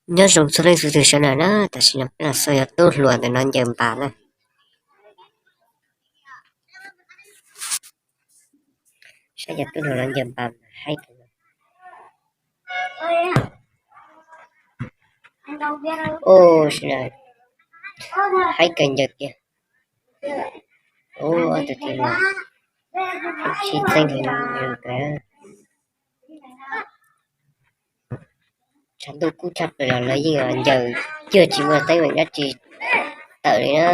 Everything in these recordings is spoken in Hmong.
Nyob zoo txhua leej txhua tus sawv daws na, tam sim no peb los xauj cov tub hluas ntawm no ncaws npas na. Saib cov tub hluas no ncaws npas haib kawg. Ua, sawv daws, haib kawg ncaws tiag. Ua, tus tim los sib txeeb heev kawg. Tshav ntuj kub tshaj plaws los lawv yeej ncaws cuag tsis muaj teeb meem dab tsi tawm li na.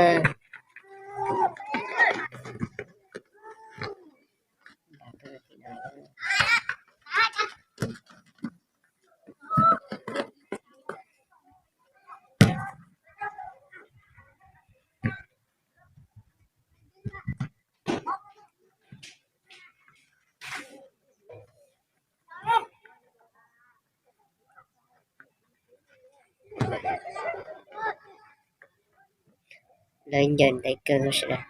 Lawv ncaws ntev kawg no sawv daws.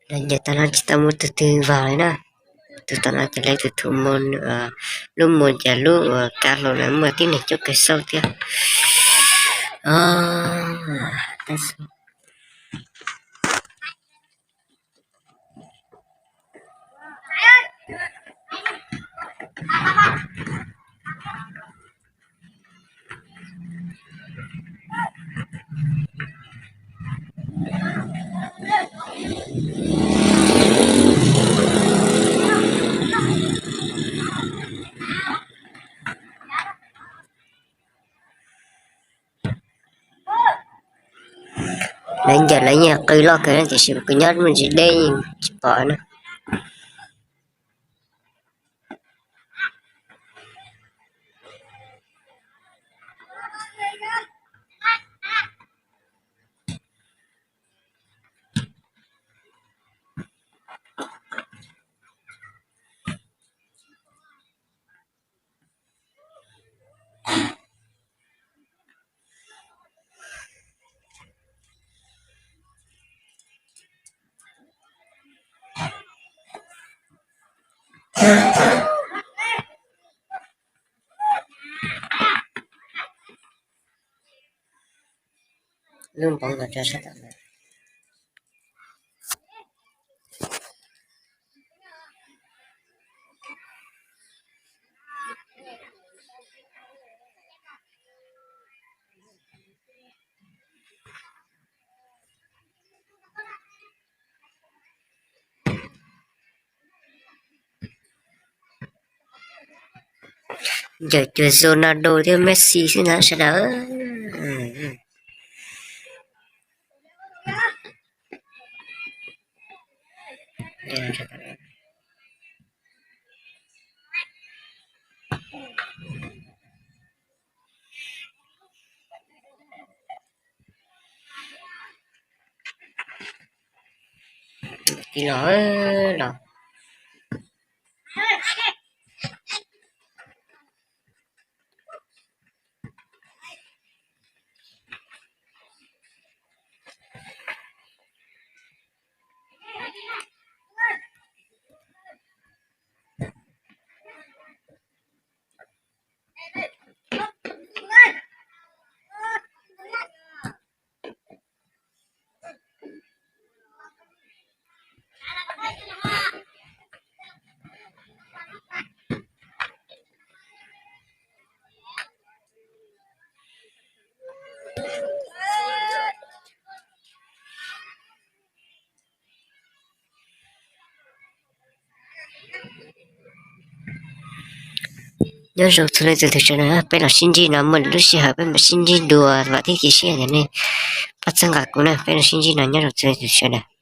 Lawv ncaws tau no tsis tau muaj tus twg vag li na. Tus tom no ces lawv tus thum mus, lub mus ces lub uas kav hluas lawm muaj tib neeg coob kawg xauj thiab. Lawv ncaws lawv yeej qw loj kawg na tiam sis kuv nyob me ntsis deb yeej tsis pom na. Lub npoov los tso sab tom no. Ncaws cuag Ronaldo thiab Messi xwb na sawv daws. Tig los los. Nyob zoo txhua leej txhua tus sawv daws, peb los sib ntsib no muaj lub sij hawm peb mam sib ntsib dua vam thiab cia siab tias nej pab txhawb nqa kuv na, peb los sib ntsib no nyob zoo txhua leej txhua tus sawv daws.